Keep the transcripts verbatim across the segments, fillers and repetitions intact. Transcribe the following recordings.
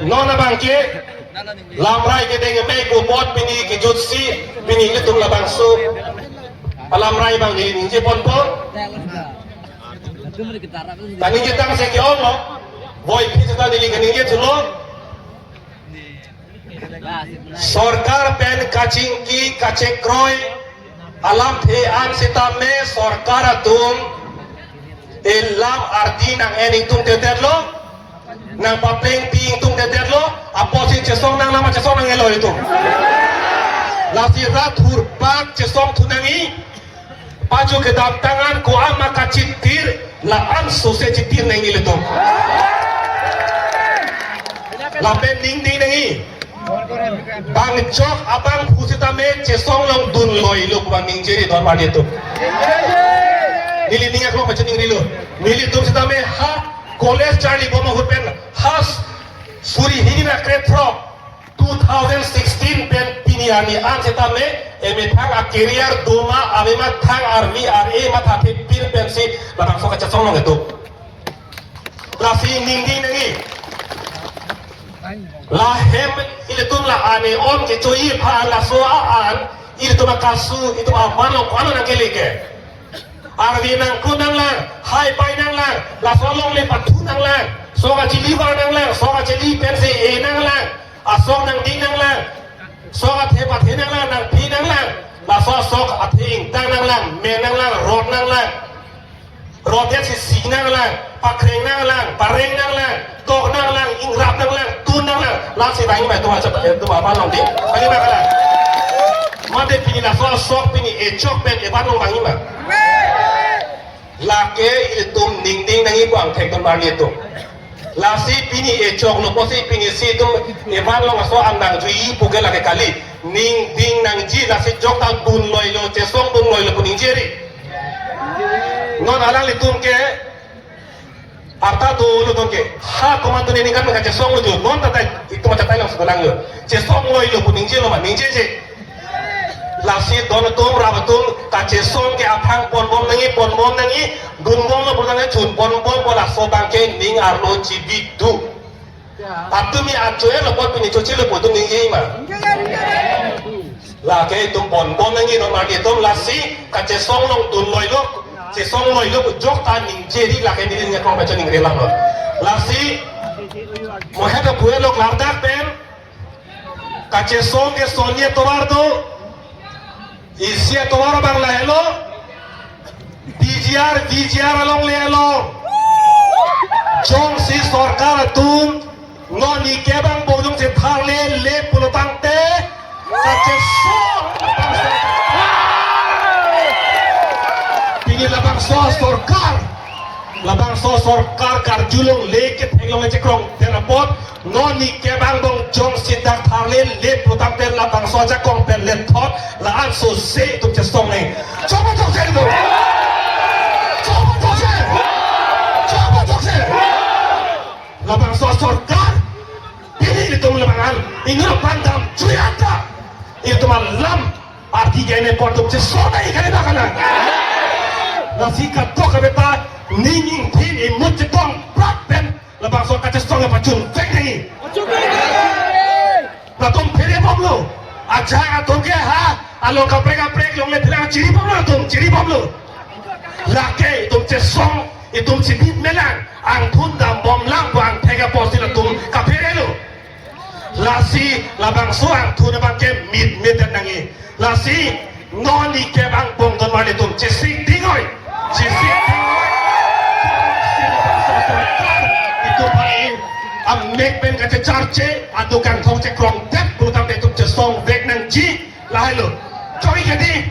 Non abangke lamrai kedeng me ko bot pini kejutsi pini ilitum labangso alamrai abang neli ningje ponpo. Kaningje tang se ke-ong lo. Voiphit ta neli kaningje thulo. Sorkar pen kachingki kachekroi alamthe an sitame sorkar atum elam ardi nang-en ingtungtedetlo, nangpaplengpi ingtungtedetlo. Apotsi chesong nanglo ma chesong nanglo itum? Lasi rat hurpak chesong thu nangji. Paju kedamtang an ko-an ma kachitir, la-an sose chitir nangji ilitum. Lapen ningding nangji. Bang chok abang phu sitame chesong along dunloilo pu abang ningje ri don madi atum. Neli ning aklong macam ningrilo. Nelitum sitame ha college charlibom ahut pen ha suri hini ra krethrok two thousand sixteen pen pini arni an sitame emethang a-career doma amethang arvi ar-e mathathe pir pensi labangso kachesong along itum. Lasi ningding nangji. Lahem ilitum la ane om kechoji aphan laso a-an ilitum akasu itum aman lo ko-an nangkele ke. Arvi nangkru nanglang, hai pai nanglang, laso alongle pathu nanglang, sok achili var nanglang, sok achili pensi e nanglang, asok nangding nanglang, sok athe pathe nanglang, nangphi nanglang, laso asok athe ingtang nanglang, me nanglang, rot nanglang. Rot-et si si nanglang, pakreng nanglang, pareng nanglang, tok nanglang, ingrap nanglang, tun nanglang, lasi bang ma itum achap itum aban along di, bang ma kalang. Mate pini laso asok pini echok pen eban along bang ma. Lake ilitum ningding nangji pu angthek ton bar ilitum. Lasi pini echoklo pusi pini si itum eban along aso an nangjuiji pu ke lake kali. Ningding nangji lasi jok ta dunloilo, chesong dunloilo pu ningje ri. Non alanglitum ke arta dolo don ke. Ha komantu neli kan kachesonglo jo. Non ta tai itum ta tai lang sudalang jo. Chesongloilo pu ningjelo ma ningjeje. Lasi don atum rap atum kachesong ke aphan ponbom nangji, ponbom nangji, dunbomlo pu nangji, chun ponbompo, laso abangke ning arlo chibik do. Atum ni achoelo apot pini chochelo pu atum ningje ma. Lake itum ponbom nangji non mate itum lasi kachesong along dunloilo, chesongloilo jok ta ningje ri lake neli ning aklong macam ningre lang lo. Lasi mohet apuelo klardak pen kachesong ke sonye tovar do, isi atovar abang lahelo, P G R, V G R alongle along. Jongsi sorkar atum non nike bang bojong se tharle le pulo tangte, kachesong. Pini labangso sorkar, labangso sorkar karjulong le ketheklong chekrong den apot, non nike bang bojong jongsi dak tharle le pulo tangte labangso ajakong pen lethot, la-an sose itum chesong nang. Choba chokche itum. Choba chokche. Choba chokche. Labangso sorkar pini itum labang an inut aphan damjuiata, itum alam arti gene apot itum chesong nang ikali bakanan. Lasi katok kabeta ning ingthin imut chetong prat pen labangso kachesong pachun vek nangji. Latum phere bomlo. Ajahak atum ke ha along kaprek kaprek alongle pherang chiri bomlo, latum chiri bomlo. Lake itum chesong, itum chibit melang, angthun dambomlang pu angthek apotsi latum kapherelo. Lasi labangso angthun abangke mit mit nangji. Lasi non nike bang bong don mali atum chesik dingoi. Chesik dingoi. Itum pai amek pen kachecharche, adukan thong chekrong det pulo tangte itum chesong vek nangji, lahelo. Choi kedi.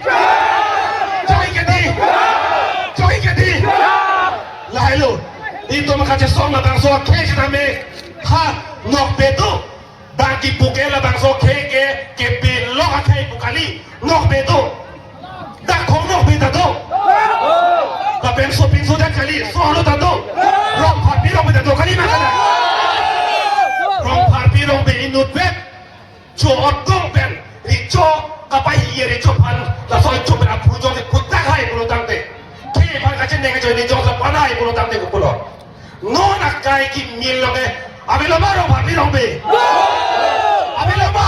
Choi kedi. Choi kedi. Lahelo. Itum kachesong labangso akhei sitame ha nokbe do. Bang kipu ke labangso akhei ke, kepilok akhei pu kali, nokbe do. Dak khong nokbe ta do. Lapen sopin sodet kali, solo ta do. Rong pharpi rongbe ta do kali ma kada. Rong pharpi rongbe inut vet. Cho otong pen, recho, kapai hiye recho aphan, laso recho pen aphu jongsi putak hai pulo tangte. Khei aphan kacheneng ajoine jongsi pan hai pulo tangte kupulo. Non akai kimil alongle, Avelo ma Rongpharpi Rongpi? Avelo ma?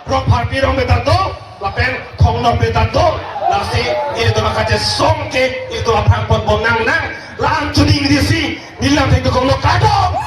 Rongpharpi Rongpi ta do, lapen Khongnokpi ta do. Lasi ilitum kachesong ke, ilitum aphrang ponbom nang nang. La-an chuding risi, neli lamthe dokoklo, kardom.